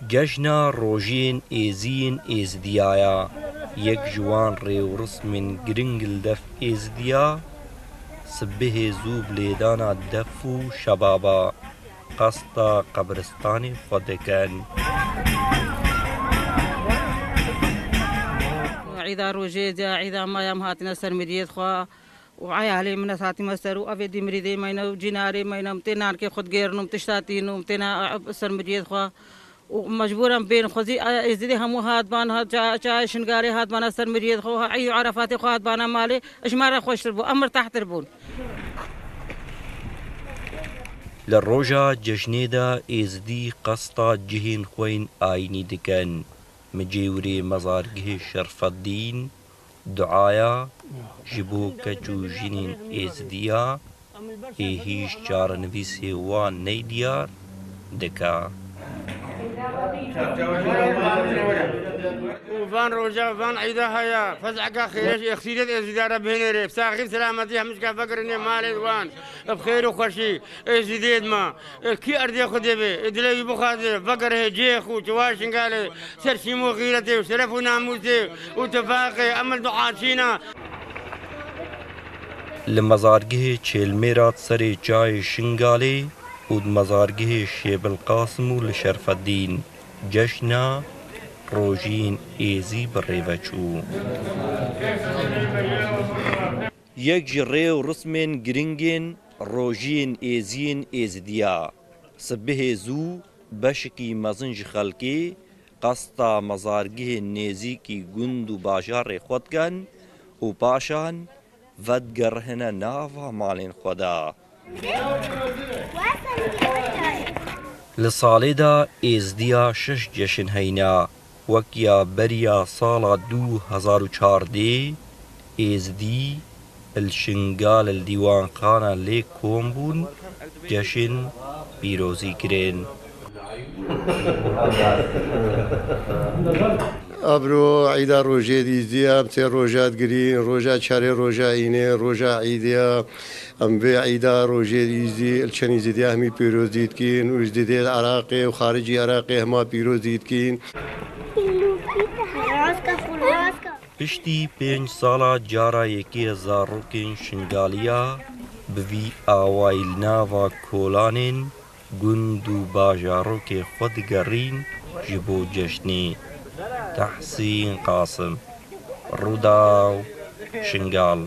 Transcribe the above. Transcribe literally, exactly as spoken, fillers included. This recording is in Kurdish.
Cejna Rojiyên Êziyên Êzidiya ya yek ji wan rêwrismên giring li dev Êzidiya, sibihê zû bi lêdana def û şebaba qesta qebristanê xwe dikin. Îda rojê, îda maya min hatine ser miriyê xwe. û eyalê min ez hatime ser û evê dî mirîdê me ne û cînarê me ne, min tê nankê xwe digêrin û min tişta tîn û min têne ser miriyê xwe û mecbûren bên xwezî êzidê hemû hatban, ha ça-, çayê Şingalê hatbana ser miriyê xwe, ha ey û Erefatê xwe hatbana malê, ji me re xweştir bû, em mirtehtir bûn. Li roja cejnê de êzidî qesta cihên xwe yên ayînî dikin. Micêwirê mezargihê Şerfeddîn, duaya ji bo keç û jinên Êzidiya ê hîç çarenivîsê wan ney diyar dike. Û van roja, van eyda haya, fez'eka xêrê ji exsîrê Êzidiya re bihênêrê, saxî selametî hemû şika vegirinê malê wan, bi xêr û xweşî. Êzidê dima, ê kî erdê Xwedê be, ê dilê wî bixwaze, vegerhe cihê xwe, çiwa Şingalê, ser şîm û xîretê û şeref û namûsê û tifaqê, em li duaçîna. Li mezargihê Çêlmêra di serê çayê Şingalê û di mezargihê Şêbil Qasim û li Şerfeddîn cejna Rojiyên Êzî bi rê ve çû. Yek ji rê û rismên giringên Rojiyên Êziyên Êzidiya, sibihê zû beşikî mezin ji xelkê qesta mezargihên nêzîkî gund û bajarê xwe dikin û paşan vedigerihine nava malên xwe de. Li salê de Êzdiya şeş ceşn heyna, wek ya beriya sala du hezar û çardeh Êzdî li Şingal li dîwanxana lê kom bûn, ceşn pîrozî kirin. Ebro eyda rojê dîzdiya, em sê roja digirîn, roja çarê roja înê, roja eydiya. Em vê eyda rojê dîzdiya, li çend Êzidiya hemî pîrozî dikin û Êzidê li Iraqê û xaricî Iraqê hema pîrozî dikin. Piştî pênc sala cara yekê zarokên Şingaliya bi vî awayî li nava kolanên gund û bajarokê xwe digerîn ji bo cejnê. Tehsîn Qasim, Rûdaw, Şingal.